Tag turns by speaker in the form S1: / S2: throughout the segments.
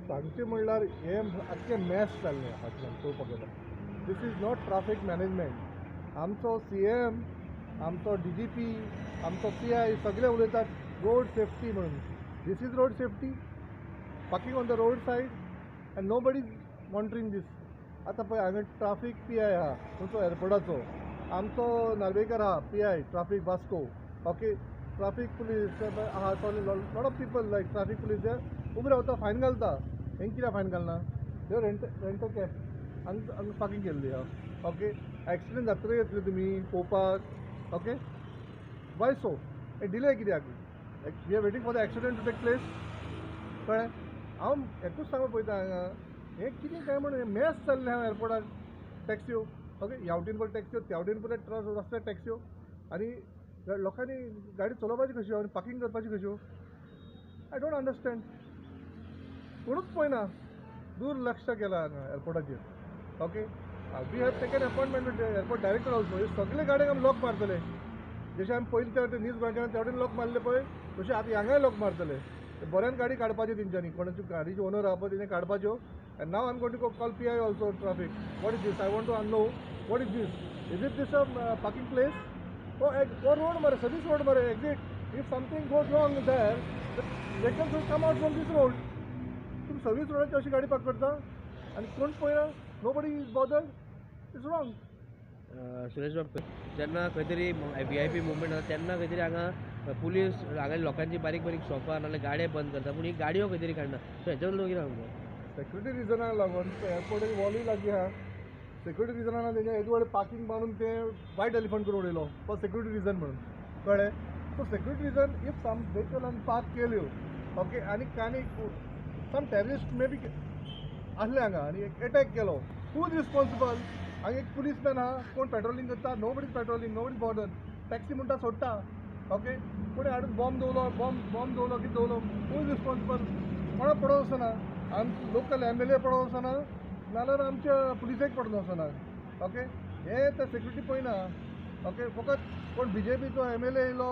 S1: सांगचें म्हणल्यार हें आख्खें मॅस जाल्लें फाटल्यान पळोवपाक गेल्यार. This is not traffic management. आमचो CM, आमचो DGP, आमचो PI सगळे उलयतात रोड सेफ्टी म्हणून. This is road safety? Parking on the road side and nobody is monitoring this. आतां पळय हांगा ट्राफीक PI आहा खंयचो एअरपोर्टाचो, आमचो नार्वेकर आहा PI traffic Vasco, okay, traffic police आहा, lot of people like traffic police जे उबे रावता, फायन घालता. हेंक कित्याक फायन घालना? ह्यो रेंट कॅब हांगा हांगा पार्कींग केल्ली आहा, ओके. एक्सिडंट जातकच येतले तुमी पळोवपाक, ओके. वाय सो हे डिले कित्याक? We are waiting for the accident to take place. कळ्ळें? हांव एकूच सांगूंक पळयता हांगा हें कितें काय म्हणून मॅस चल्लें आहा एअरपोर्टार. टॅक्स्यो, ओके, ह्या वटेन पळय टॅक्स्यो, त्या वटेन पळय रस्त्यार टॅक्स्यो, आनी लोकांनी गाडी चलोवपाची कश्यो आनी पार्कींग करपाची कश्यो? I don't understand. कोणूच पळयना, दुर्लक्ष केलां हांगा एअरपोर्टाचेर, okay. We have taken appointment with airport director also. सगळे गाडयेक आमी लॉक मारतले, जशें आमी पयलीं त्या वटेन न्यूज गोंयकारान त्या वटेन लॉक मारले पळय, तशें आतां हांगाय लॉक मारतले. बऱ्यान गाडी काडपाची तेंच्यांनी, कोणाची गाडीचे ओनर आहा पळय तेंच्यांनी काडपाच्यो. And now I am going to call PI also traffic. What is this? I want to know what is this. Is it this a parking place? Oh road मरे, सर्वीस रोड मरे, exit. If something goes wrong there, vehicles will come out from this road. तुमी service रोडाचेर अशी गाडी park करता आनी कोण पळयना, nobody is bothered. It's wrong.
S2: Suresh बाब, जेन्ना खंय तरी VIP movement जाता तेन्ना खंय तरी हांगा पुलीस हांगा लोकांची बारीक बारीक शॉपां नाल्यार गाडये बंद करता, पूण ही गाडयो खंय तरी काडना. सो हेच्यावर तुमी कितें सांगता?
S1: सेक्युरिटी रिजनाक लागून एअरपोर्टाची वॉलूय लागीं आहा. सेक्युरिटी रिजनान तेंच्या येदो व्हडलें पार्कींग बांदून तें वायट एलिफंट करून उडयलो फॉर सेक्युरिटी रिजन म्हणून, कळ्ळें? So security reason, if some vehicle आमी पार्क केल्यो, ओके, आनी आनी सम टेररिस्ट मे बी आसले हांगा आनी एटॅक केलो, who is responsible? हांगा एक पुलीसमॅन आहा, कोण पेट्रोलिंग करता? Nobody is patrolling, nobody is bothered. Taxi म्हणटा सोडटा, ओके. कोणी हाडून बॉम्ब दवरलो, बॉम्ब दवरलो, कितें दवरलो, who is responsible? कोणाक पडोन वचना, आम लोकल MLA पडोन वचना, नाल्यार आमच्या पुलिसेक पडोन वचना, ओके. हे ते सेक्युरिटी पळयना, ओके. फकत कोण BJPचो MLA येयलो,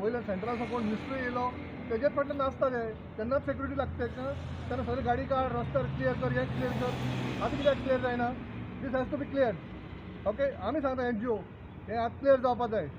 S1: वयल्यान सेंट्रलाचो कोण मिनिस्टर येयलो, तेजेच फाटल्यान नाचता ते, तेन्नाच सेक्युरिटी लागता तेका. तेन्ना सगळी गाडी काड, रस्त्यार क्लियर कर, हें क्लियर कर. आतां कित्याक क्लियर जायना? This has to be clear, okay. आमी सांगता NGO, हें आतां क्लियर जावपा जाय.